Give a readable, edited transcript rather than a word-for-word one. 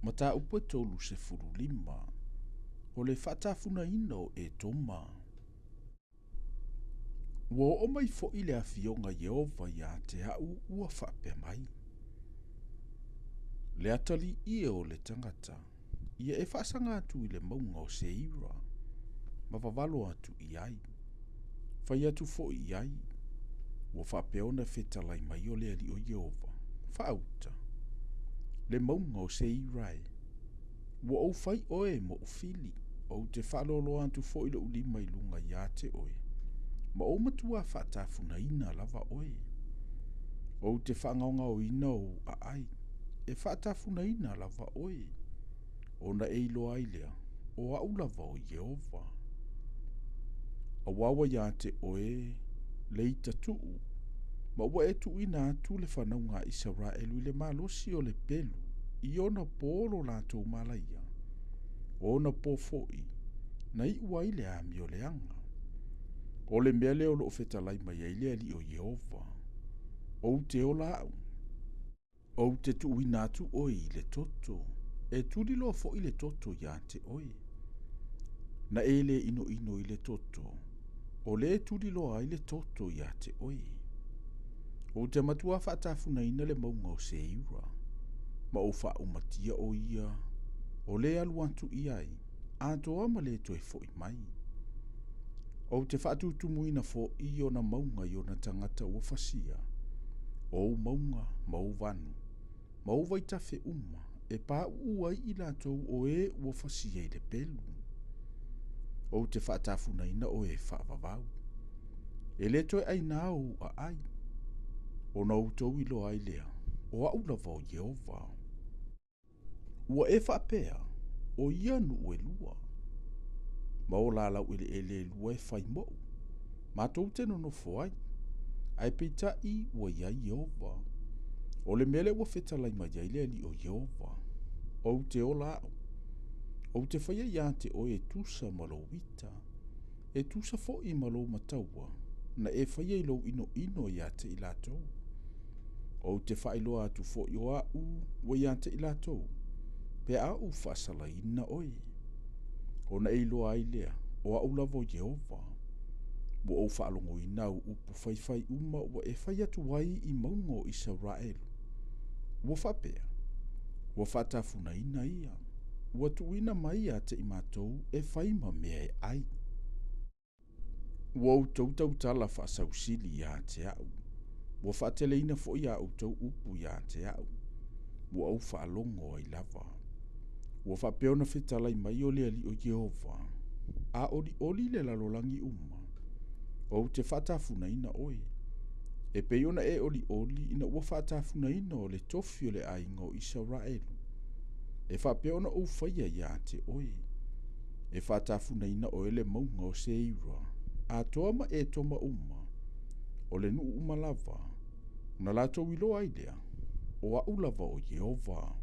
Mataupu e 35, o le faatafunaina o Etoma. Ua oo mai foi le afioga Ieova ia te au ua faapea mai, Le atalii e o le tagata, ia e faasaga atu i le mauga o Seira, ma vavalo atu i ai. Fai atu foi i ai, ua faapea ona fetalai mai o le Alii o Ieova, faauta, le mauga o Seira e, ua ou fai oe moʻu fili, ou te faaloaloa atu foi loʻu lima i luga iā te oe, ma ou matua faatafunaina lava oe. Ou te faagaogaoina ou aai, e faatafunaina lava oe, ona e iloa ai lea, o au lava o Ieova. Auā ua iā te oe le ita tuu, ma ua e tuuina atu le fanauga a Isaraelu i le malosi o le pelu i ona pō lo latou malaia, o ona pō foi na iu ai le amioleaga. O le mea lea o loo fetalai mai ai le Alii o Ieova, ou te ola au, ou te tuuina atu oe i le toto, e tuliloa foi le toto iā te oe. Na e le inoino i le toto, o lē e tuliloa ai le toto iā te oe. Ou te matua faatafunaina le mauga o Seira, ma ou faaumatia o ia, o lē alu atu i ai, atoa ma le toe foi mai. Ou te faatutumuina foi ona mauga i ona tagata ua fasia, o ou mauga ma ou vanu, ma ou vaitafe uma, e pauu ai i latou o e ua fasia i le pelu. Ou te faatafunaina oe e faavavau. E le toe ainā ou aai, ona outou iloa ai lea, o au lava o Ieova. Ua e faapea, o ia nuu e lua, ma o lalau eleele e lua e fai moʻu, matou te nonofo ai, ae peitai ua i ai Ieova. O le mea lea ua fetalai mai ai le Alii o Ieova, ou te ola au, ou te faia iā te oe e tusa ma lou ita, e tusa foi ma lou mataua, na e faia i lou inoino iā te i latou. Ou te faailoa atu foi o au ua iā te i latou, pe a ou faasalaina oe. Ona e iloa ai lea, o au lava o Ieova. Ua ou faalogoina au upu faifai uma ua e fai atu ai i mauga o Isaraelu. Ua faapea, ua faatafunaina ia, ua tuuina mai ia te i matou e fai ma mea e ai. Ua outou tautala faasausili ia te au, ua faateleina foi a outou upu ia te au, ua ou faalogo ai lava. Ua faapea ona fetalai mai o le Alii o Ieova, a olioli le lalolagi uma, ou te faatafunaina oe, e pei ona e olioli ina ua faatafunaina o le tofi o le aiga o Isaraelu, e faapea ona ou faia iā te oe. E faatafunaina oe le mauga o Seira, atoa ma Etoma uma, o le nuu uma lava, ona latou iloa ai lea, o au lava o Ieova.